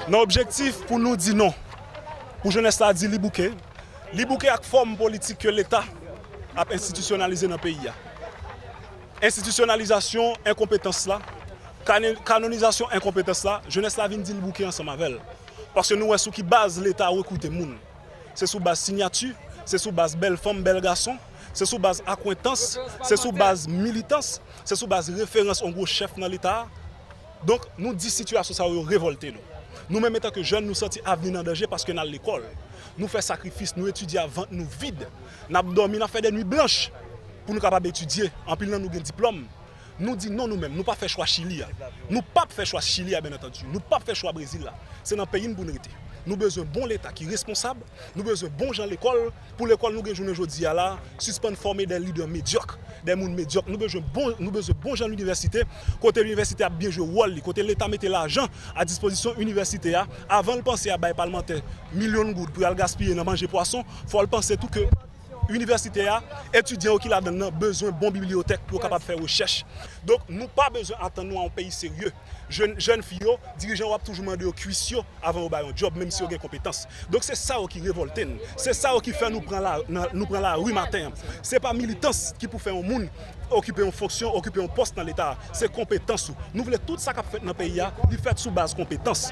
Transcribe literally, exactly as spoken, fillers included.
Nan objektif pou nou di non, pou jenès la di li bouke, li bouke ak fòm politik ke Leta ap enstitisyonalize nan peyi a. Enstitisyonalizasyon enkonpetans la, kane- kanonizasyon enkonpetans la, jenès la vin di l bouke ansanm avè l. Paske nou wè sou ki baz Leta rekrite moun. Se sou baz siyati, se sou baz bèl fanm, bèl gason, se sou baz akwentans, se sou baz militans, se sou baz referans yon gwo chèf nan Leta a. Donk, nou di sitiyasyon sa yo revòlte nou. Nou menm, antanke jèn, nou santi avni n an danje paske n al lekòl. Nou fè sakrifis, nou etidye a vant nou vid. N ap dòmi, n ap fè de nwi blanch pou nou kapab etidye. Anpil nan nou gen diplòm. Nou di non nou menm, nou pa fè chwa Chili a. Nou p ap fè chwa Chili a, byen antandi. Nou p ap fè chwa Brezil la. Se nan peyi n pou n rete. Nou bezwen bon Leta ki responsab, nou bezwen bon jan lekòl, pou lekòl nou gen jounen jodi a la, sispann fòme de lidè medyòk, de moun medyòk. Nou bezwen bon, nou bezwen bon jan linivèsite, kote linivèsite ap byen jwe wòl li, kote Leta mete lajan a dispozisyon inivèsite a, avan l panse a bay palmantè milyon goud pou y al gaspiye nan manje pwason, fò l panse tou ke inivèsite a, etidyan yo ki ladan l nan bezwen bon bibliyotèk pou yo kapab fè rechèch. Donk, nou pa bezwen atann nou a yon peyi serye. Jèn, jèn fi yo, dirijan yo ap toujou mande yo kwis yo avan yo ba yo yon djòb, menm si yo gen konpetans. Donk, se sa yo ki revòlte n. Se sa yo ki fè nou pran la, nan, nou pran lari maten an. Se pa militans ki pou fè yon moun okipe yon fonksyon, okipe yon pòs nan Leta a. Se konpetans ou. Nou vle tout sa k ap fèt nan peyi a, li fèt sou baz konpetans.